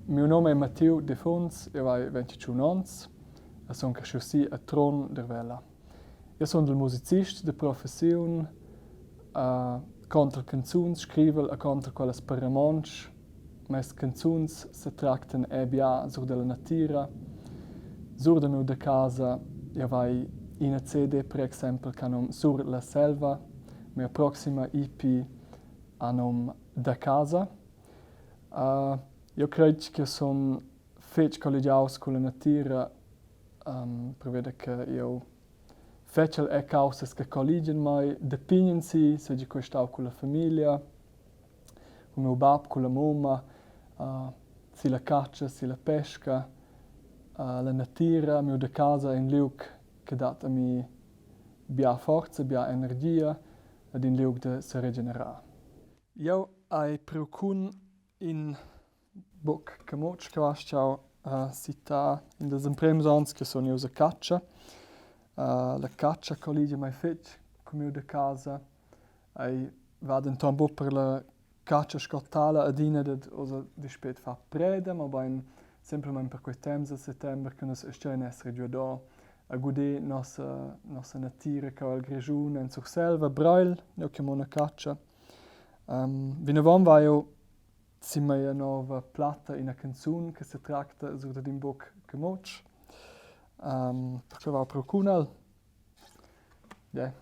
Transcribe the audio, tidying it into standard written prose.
Miu num ei Mattiu Defuns, jeu hai 21 onns e sun creschius si a Trun Dervella. Jeu sundel musicist da professiun, conter canzuns scrivel e conter quellas per romontsch. Mes canzuns setractan è bia sur dalla natira, sur da miu da casa. Jeu vai ina CD per exempel che ha num Sur la selva, mia proxima EP ha num Da casa. Jeu crei che sun fetg colligiaus culla natira, preveda che jeu fetschel era caussas che colligian mei da pign ensi, seigi quei stau culla famiglia, cun miu bab, culla mumma, silla catscha, silla pesca, la natira, miu da casa ei in liug che dat a mi bia forza, bia energia ed in liug da seregenerar. Jeu hai priu cun in buc camutsch che astgau citar in dils emprems onns che sun ius a catscha. La catscha colligia mei fetg cun miu da casa. Ei va denton buc per la catscha sco tala adina dad oz dispet far preda, mobein semplamein per quei temps da settember che nus astgein esser giuador a guder nossa, nossa natira cheu el Grischun en Surselva, Breil, nua che mon a catscha. Vinavon vai jeu sin mia nova platta ina canzun che setracta sur dad in buc camutsch. Perquei vau priu cun el. Yeah.